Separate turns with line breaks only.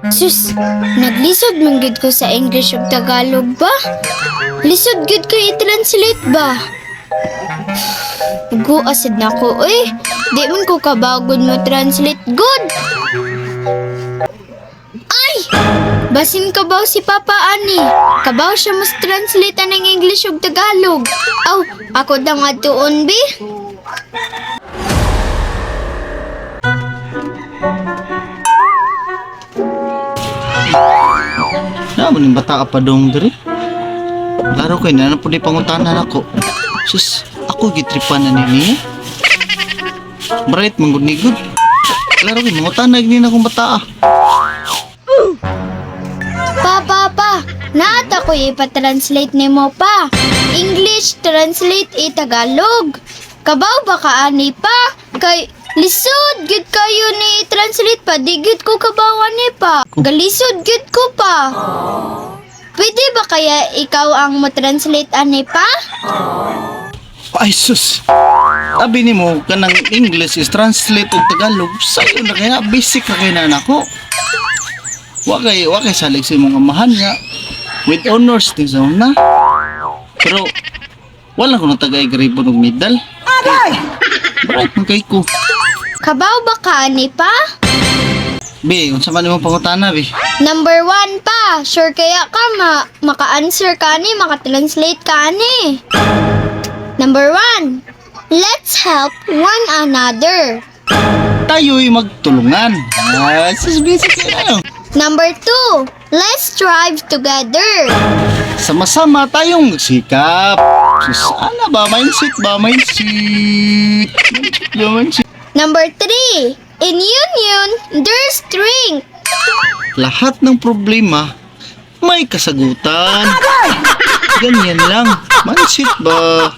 Sus, naglisod man gud ko sa English ug Tagalog ba? Lisod gud ko i-translate ba? Guasid na ko eh. Di man ko kabagod mo translate good. Ay! Basin kabaw si Papa ani. Kabaw siya mas translate ng English ug Tagalog. Aw, ako da nga tuon bi.
Na mo ning bata pa dong diri. Laro kay na po di pangutanan ako. Sus, ako gitripan na ni niya. Bright man gud ni good. Laro kay mangutana ni na akong bata.
Pa, pa, pa. Naata ko ipatranslate nimo pa. English translate i Tagalog. Kabaw ba ka ani pa? Kay lisod gud kayo ni translate pa. Di gud ko kabaw ani pa. Galisod gud ko pa. Pwede ba kaya ikaw ang mo-translate ani pa?
Ay sus. Abi nimo kanang English is translate og Tagalog. Sayo na kaya basic ra kay na nako. Wa kay salig sa imong amahan nga with honors ni sa una. Pero wala ko natagay ribbon og medal. Agay! Bright man kay ko.
Kabaw ba ka ani pa?
Be, unsa man imong pangutana be?
Number one pa, sure kaya ka ma maka-answer ka ni, maka-translate ka ni. Number one, let's help one another.
Tayo'y magtulungan. Ah, sus basic kay ano.
Number two, let's strive together.
Sama-sama tayong magsikap. Sus, ana ba? Mindset ba? Mindset. Mindset ba? Mindset.
Number three, in union, there's strength.
Lahat ng problema may kasagutan. Ganyan lang. Mindset ba?